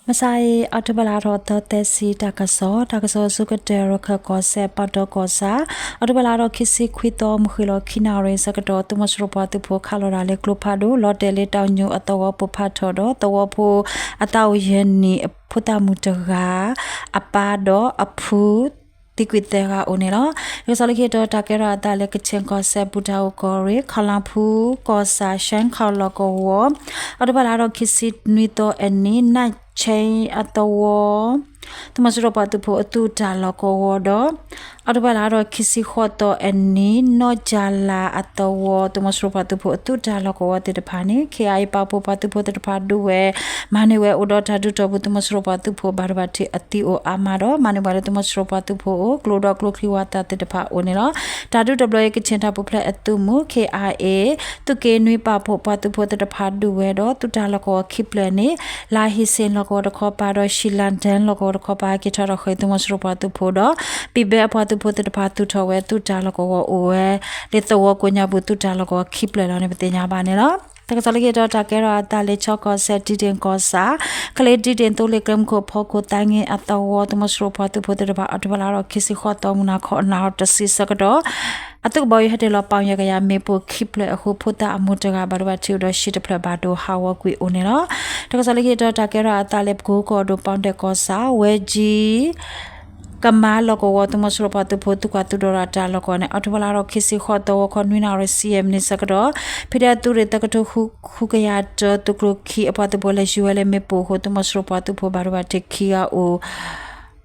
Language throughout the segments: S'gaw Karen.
မုၢ်ဆါအံၤ အီးထိဘၢၣ်လါထီၣ်သၢသီ တၢ်ကစီၣ်, တၢ်ကစီၣ်ဆူကတၢၢ် ရခၢၣ်ကီၢ်စဲၣ် ပီတီၢ်ကီၢ်ဆၣ်, အီးထိဘၢၣ်လါထီၣ်ခံဆံခွံသီ မုၢ်ဃ့ၢ်လီၤခံနၣ်ရံၣ်ဆၢကတီၢ် သုးမီၤစိရိၤပှၤသုးဖိခးလီၤတၢ်လၢကျိဖးဒိၣ် လီၤတဲာ်လၢတၢ်ညိၣ်အသဝီပိၢ်ဖးထီၣ်ဒီး သဝီဖိအသးအိၣ်ယဲၢ်နံၣ် ဖိသၣ်မုၣ်တဂၤ အပၢ်ဒီးအဖု သံကွံာ်သၢဂၤအိၣ်န့ၣ်လီၤ. တၢ်ကစီၣ်လၢခံတီၤ တၢ်ကဲထီၣ်အသးလၢ ကခၠ့ၣ်ကီၢ်စဲၣ် ပူၤတၢ်အိၣ်ကီၢ်ရ့ၣ် ခီၣ်လၣ်ဖူကီၢ်ဆၣ် ရှဲခီၣ်လီၢ်ကဝီၤ အီးထိဘၢၣ်လါထီၣ်ခံဆံနွံသီအနံၤ နၢ်ဆဲအသဝီ သုးမီၤစိရိၤပှၤသုးဖိအသုးတၢ်လီၢ်ကဝီၤဒီး အီးထိဘၢၣ်လါထီၣ်ခံဆံဃိးသီအနံၤ နီၢ်ကၠၣ်လၣ်အသဝီ သုးမီၤစိရိၤပှၤသုးဖိအသုးတၢ်လီၢ်ကဝီၤသ့ၣ်တဖၣ်န့ၣ် ခ့ၣ်အဲၣ်ပာ်ဖှိၣ်ပှၤသုးဖိသ့ၣ်တဖၣ်ဒုးဝဲ မၤန့ၢ်ဝဲအိၣ်ဒီးတၢ်ဒုးတီၢ်ပူၤ သုးမီၤစိရိၤပှၤသုးဖိဘၣ်ဒိဘၣ်ထံးအသံအိၣ်အါမးဒီး မၤန့ၢ်ဝဲလၢသုးမီၤစိရိၤပှၤသုးဖိအိၣ် ကျိဒီးကျိချံဝၣ်သၣ်သ့ၣ်တဖၣ်အိၣ်န့ၣ်လီၤ. တၢ်ဒုးတဘျီအံၤ ကခၠ့ၣ်တၢ်ပူၤဖျဲးအသုးမုၢ် ခ့ၣ်အဲၣ် သုးက့နွံပာ်ဖှိၣ်ပှၤသုးဖိသ့ၣ်တဖၣ်ဒုးဝဲဒီး သုးတၢ်လီၢ်ကဝီၤခံဖျၢၣ်န့ၣ် လါဟံးစ့ၣ်လီၢ်ကဝီၤတခီပၤဒီး ရှံလၣ်ဒဲလီၢ်ကဝီၤတခီပၤ က့ၤထီၣ်ထီၣ်ဃ့ၢ်သုးမီၤစိရိၤပှၤသုးဖိဒီး ပံၤဘဲအပှၤသုးဖိသ့ၣ်တဖၣ်သူၣ်ထီၣ်ဝဲ သုးတၢ်လီၢ်ကဝီၤအိၣ်ဝဲ လၢသဝီကိးညါပူၤသုးတၢ်လီၢ်ကဝီၤခံဖျၢၣ်လီၤန့ၣ် ပသ့ၣ်ညါဘၣ်န့ၣ်လီၤ. တၢ်ကစီၣ်လၢခံတီၤ တၢ်ကဲထီၣ်အသးလၢ ခၠ့ၣ်ကီၢ်စဲၣ် ဒံဒ့ၣ်ကီၢ်ဆၣ် ကလ့ဒံဒ့ၣ်သိလ့ၣ်ကျဲမုၢ်ခိၣ်ဖီခိၣ်သါင့အသဝီ သုးမီၤစိရိၤပှၤသုးဖိသ့ၣ်တဖၣ် အီးထိဘၢၣ်လါထီၣ်ခံဆံဃိးသီ မုၢ်နၤခီအနၣ်တဆံဆၢကတီၢ် အသုးကဘီယူၤဟဲတ့ၢ်လီၤပီၣ်ယဲၢ်ကယၤမ့ၣ်ပိၢ်ခံဖျၢၣ်အဃိ ဖိသၣ်အမိၢ်တဂၤဘၣ်ဒိဘၣ်ထံးအိၣ်ဒီး ဟံၣ်တဖျၢၣ်ဘၣ်ဒိဟးဂီၤကွံာ်အိၣ်န့ၣ်လီၤ. တၢ်ကစီၣ်လၢခံတီၤ တၢ်ကဲထီၣ်အသးလၢ ပကိကီၢ်ဒိၣ် ပီၣ်ဒဲၣ်ကီၢ်ဆၣ် ဝဲကၠံ ကမါလီၢ်ကဝီၤ သုးမီၤစိရိၤပှၤသုးဖိ သုးကွၢ်သုးဒီးတၢ်လီၢ်ကဝီၤန့ၣ် အီးထိဘၢၣ်လါထီၣ်ခံဆံဃိးသီ ဂီၤခီနွံနၣ်ရံၣ်ဆံယဲၢ်မံးနံးဆၢကတီၢ် ဖံဒဲသုးရ့ၣ်သၢကထိဃုကယၤတၢ သုးကျိၤခံအပှၤသုးဖိလဲၤယူၤဝဲလၢမ့ၣ်ပိၢ်အဃိ သုးမီၤစိရိၤပှၤသုးဖိဘၣ်ဒိဘၣ်ထံးခံဂၤအိၣ်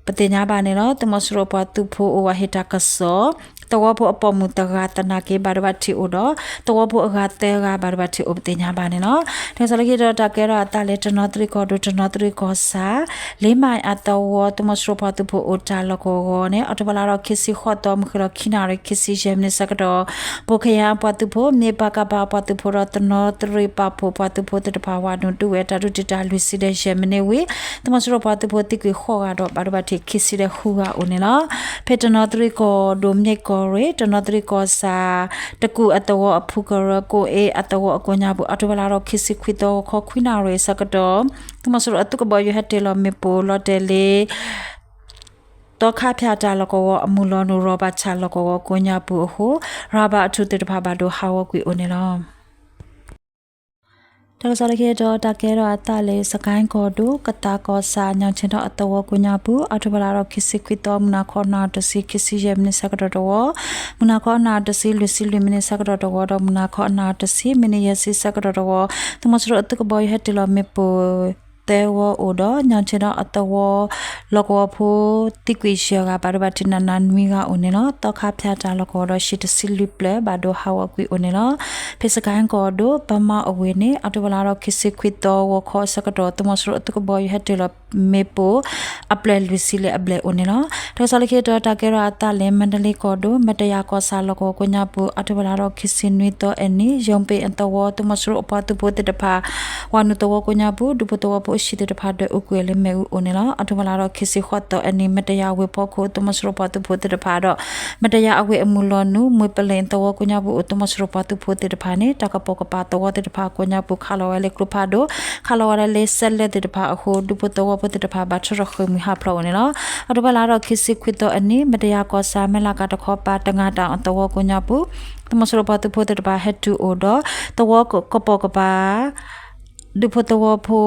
ပသ့ၣ်ညါဘၣ်န့ၣ်လီၤ. သုးမီၤစိရိၤပှၤသုးဖိအိၣ်ဝဲဟ့ၣ်တၢ်ကစီၣ် သဝီဖိအပိာ်မုၣ်တဂၤသနာ်က့ဘၣ်ဒိဘၣ်ထံးအိၣ်ဒီး သဝီဖိအဂၤသၢဂၤဘၣ်ဒိဘၣ်ထံးအိၣ်ပသ့ၣ်ညါဘၣ်န့ၣ်လီၤ. တၢ်ကစီၣ်လၢခံတီၤ တၢ်ကဲထီၣ်အသးလၢ တနီသရံၣ်ကီၢ်ဒိၣ် တနီသရံၣ်ကီၢ်ဆၣ် လ့မၢ်အသဝီ သုးမီၤစိရိၤပှၤသုးဖိအိၣ်တၢ်လီၢ်ကဝီၤန့ၣ် အီးထိဘၢၣ်လါထီၣ်ခံဆံဃိးသီ မုၢ်ဃ့ၢ်လီၤခံနၣ်ရံၣ်ခံဆံယဲၢ်မံးနံးဆၢကတီၢ် ပိၣ်ခ့ၣ်ယါပှၤသုးဖိ မ့ၢ်ပၢ်ကပၤပှၤသုးဖိဒီး တနီသရံၣ်ပာ်ဖှိၣ်ပှၤသုးဖိသ့ၣ်တဖၣ်ဝးနုာ်ဒုးဝဲတၢ်ဒုးတံာ်တာ်လွံၢ်ဆံဒီးယဲၢ်မံးနံးဝံၤ သုးမီၤစိရိၤပှၤသုးဖိသံကွံာ်ဃိးဂၤဒီး ဘၣ်ဒိဘၣ်ထံးခံဆံဒီးဃုဂၤအိၣ်န့ၣ်လီၤ. ဖဲတနီသရံၣ်ကီၢ်ဒိၣ် မၠဲၢ်ကီၢ်ရ့ၣ် တနီသရံၣ်ကီၢ်ဆၣ် တကူၣ်အသဝီအဖုကရၢ ကိးအ့အသဝီအကိးညါပူၤ အီးထိဘၢၣ်လါထီၣ်ခံဆံခွံသီ ဂီၤခီခွံနၣ်ရံၣ်ဆၢကတီၢ် သုးမီၤစိရိၤအသုးကဘီယူၤဟဲတ့ၢ်လီၤမ့ၣ်ပိၢ်လီၤတဲာ်လၢ သီခါဖၠၣ်တၢ်လီၢ်ကဝီၤအမုၢ်လီၤနုာ် ရီၣ်ဘၣ်ဆၣ်လီၢ်ကဝီၤကိးညါပူၤအဃိ ရၤဘၣ်အထူၣ်သ့ၣ်တဖၣ်ဘၣ်ဒိဟးဂီၤကွံာ်အိၣ်န့ၣ်လီၤ. တၢ်ကစီၣ်လၢခံတီၤ တၢ်ကဲထီၣ်အသးလၢ စကဲၣ်ကီၢ်ဒိၣ် ကသးကီၢ်ဆၣ် ညၣ်ဆ့ၣ်ထီၣ်အသဝီကိးညါပူၤ အီးထိဘၢၣ်လါထီၣ်ခံဆံခွံသီ မုၢ်နၤခီနၣ်ရံၣ်တဆံ ခံဆံယဲၢ်မံးနံးဆၢကတီၢ်တဝီ, မုၢ်နၤခီအနၣ်ရံၣ်တဆံ လွံၢ်ဆံလွံၢ်မံးနံးဆၢကတီၢ်တဝီဒီး မုၢ်နၤခီအနၣ်ရံၣ်တဆံ မံးနံးယဲၢ်ဆံဆၢကတီၢ်တဝီ, သုးမီၤစိရိၤအသုးကဘီယူၤဟဲတ့ၢ်လီၤမ့ၣ်ပိၢ် သၢဝီအိၣ်ဒီး ညၣ်ဆ့ၣ်ထီၣ်အသဝီ လီၢ်ကဝီၤဖိ သံကွံာ်ယဲၢ်ဂၤ ဘၣ်ဒိဘၣ်ထံးနးနးနွံဂၤအိၣ်န့ၣ်လီၤ. သီခါဖၠၣ်တၢ်လီၢ်ကဝီၤဒီး ဟံၣ်တဆံလွံၢ်ဖျၢၣ် ဘၣ်ဒိဟးဂီၤကွံာ်အိၣ်န့ၣ်လီၤ. ဖဲစကဲၣ်ကီၢ်ဒိၣ် ဘၣ်မးအဝ့ၢ်န့ၣ် အီးထိဘၢၣ်လါထီၣ်ခံဆံခွံသီ ဂီၤခီဆၢကတီၢ် သုးမီၤစိရိၤအသုးကဘီယူၤဟဲတ့ၢ်လီၤမ့ၣ်ပိၢ် အဖျၢၣ်လွံၢ်ဆံလၢအဘျဲၣ်အိၣ်န့ၣ်လီၤ. တၢ်ကစီၣ်လၢခံတီၤ တၢ်ကဲထီၣ်အသးလၢ မါဒလ့ကီၢ်ဒိၣ် မတယၤကီၢ်ဆၣ်လီၢ်ကဝီၤကိးညါပူၤ အီးထိဘၢၣ်လါထီၣ်ခံဆံနွံသီအနံၤ ယိၤပ့ၣ်အသဝီ သုးမီၤစိရိၤအပှၤသုးဖိသ့ၣ်တဖၣ် ဝၤနုာ်သဝီကိးညါပူၤ ဒူဖိသဝီဖိအဟံၣ်သ့ၣ်တဖၣ် ဒွဲၣ်အူကွံာ်လၢမ့ၣ်အူအိၣ်န့ၣ်လီၤ. အီးထိဘၢၣ်လါထီၣ်ခံဆံဃိးသီအနံၤ မတယၤဝ့ၢ်ဖီခိၣ် သုးမီၤစိရိၤပှၤသုးဖိသ့ၣ်တဖၣ်ဒီး မတယၤအဝ့ၢ်အမုၢ်လီၤနုာ် မွ့ၢ်ပလ့ၣ်သဝီကိးညါပူၤအိၣ် သုးမီၤစိရိၤပှၤသုးဖိသ့ၣ်တဖၣ်န့ၣ် တၢ်ကပိာ်ကပၤသဝီသ့ၣ်တဖၣ်ကိးညါပူၤ ခးလီၤဝဲလၢကျိဖးဒိၣ် ခးလီၤဝဲဒၣ်လၢစဲးလဲၣ်သ့ၣ်တဖၣ်အဃိ ဒူဖိသဝီဖိသ့ၣ်တဖၣ် ဘၣ်ထီၣ်ထီၣ်ဃ့ၢ်မှံဟးဖျိးအိၣ်န့ၣ်လီၤ. အီးထိဘၢၣ်လါထီၣ်ခံဆံခွံသီအနံၤ မတယၤကီၢ်ဆၣ် မဲၢ်လးကၤတခီပၤ တငါတၢ်အသဝီကိးညါပူၤ သုးမီၤစိရိၤပှၤသုးဖိသ့ၣ်တဖၣ်ဟဲတုၤအိၣ်ဒီး သဝီကပိာ်ကပၤ ဒူဖိသဝီဖ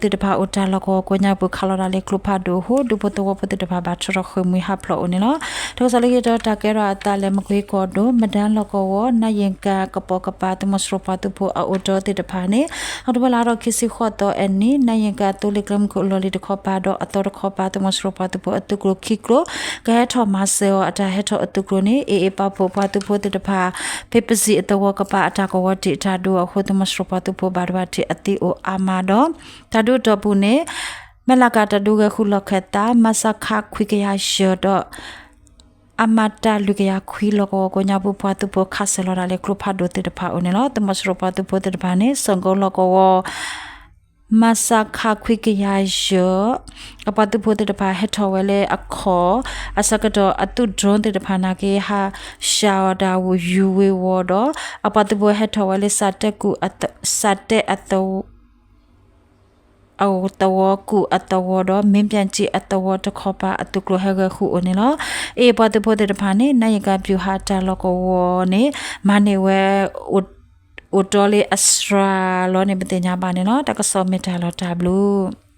ိသ့ၣ်တဖၣ်အိၣ်တၢ်လီၢ်ကဝီၤကိးညါပူၤ ခးလီၤဒၣ်လၢကျိဖးဒိၣ်အဃိ ဒူဖိသဝီဖိသ့ၣ်တဖၣ် ဘၣ်ထီၣ်ထီၣ်ဃ့ၢ်မှံဟးဖျိးအိၣ်န့ၣ်လီၤ. တၢ်ကစီၣ်လၢခံတီၤ တၢ်ကဲထီၣ်အသးလၢ မကွ့ကီၢ်ဒိၣ် မဒၢလီၢ်ကဝီၤ နါယ့ၣ်ကၤကပိာ်ကပၤ သုးမီၤစိရိၤပှၤသုးဖိအအိၣ်တီသ့ၣ်တဖၣ်န့ၣ် အီးထိဘၢၣ်လါထီၣ်ခံဆံဃိးသီအနံၤ နါယ့ၣ်ကၤသိလ့ၣ်ကျဲမုၢ်ခိၣ်လီၢ်လံၤတခီပၤဒီး အသီတခီပၤ သုးမီၤစိရိၤပှၤသုးဖိအသုးကျိၤခံကျိၤ ကဟဲထီၣ်မၤစၢၤအီၤအတၢ်ဟဲထီၣ်အသုးကျိၤန့ၣ် အ့ၣ်အ့ၣ်ပာ်ဖှိၣ်ပှၤသုးဖိသ့ၣ်တဖၣ် ဖဲပစံၣ်အသဝီကပၤအတၢ်ကဝီၤတံာ်အတၢ်ဒုးအဃိ သုးမီၤစိရိၤပှၤသုးဖိဘၣ်ဒိဘၣ်ထံးအသံအိၣ်အါမးဒီး တၢ်ဒုးတီၢ်ပူၤန့ၣ် မဲၢ်လးကၤတၢ်ဒုးဂဲၤဃုာ်လီၢ်ခၢၣ်သး မစခ ခွံကယၤယဲၢ်ဒီး အမတ လွံၢ်ကယၤခွံလီၢ်ကဝီၤကိးညါပူၤ ပှၤသုးဖိခးစၢၤလီၤဒၣ်လၢကျိဖးဒိၣ်သ့ၣ်တဖၣ်အိၣ်န့ၣ်လီၤ. သုးမီၤစိရိၤပှၤသုးဖိသ့ၣ်တဖၣ်န့ၣ် စီၣ်ကိလီၢ်ကဝီၤ မစခ ခွံကယၤယဲၢ် အပှၤသုးဖိသ့ၣ်တဖၣ်ဟဲထီၣ်ဝဲလၢအခီၣ် အဆၢကတီၢ်အသုး drone သ့ၣ်တဖၣ်နာ်က့ ဟးစှၤအီၤတၢ်ယူၤဝ့ၤဝီၤဒီး အပှၤသုးဖိဟဲထီၣ်ဝဲလၢ စးတဲကူၣ် စးတဲအသဝီ အသဝီ ကူၣ်အသဝီဒီး မ့ၢ်ပၠၣ်ကၠံအသဝီတခီပၤအသုးကျိၤဟဲဂဲၤဃုာ်အိၣ်န့ၣ်လီၤ. အ့ၣ် ပှၤသုးဖိသ့ၣ်တဖၣ်န့ၣ် နၢယကၤ ဗျူဟာ တၢ်လီၢ်ကဝီၤန့ၣ် မၤန့ၢ်ဝဲ အိၣ်တီလံအစှၤလီၤန့ၣ် ပသ့ၣ်ညါဘၣ်န့ၣ်လီၤ. တၢ်ကစီၣ်မ့ၢ်တၢ်လီၤတၢ်ဘျုး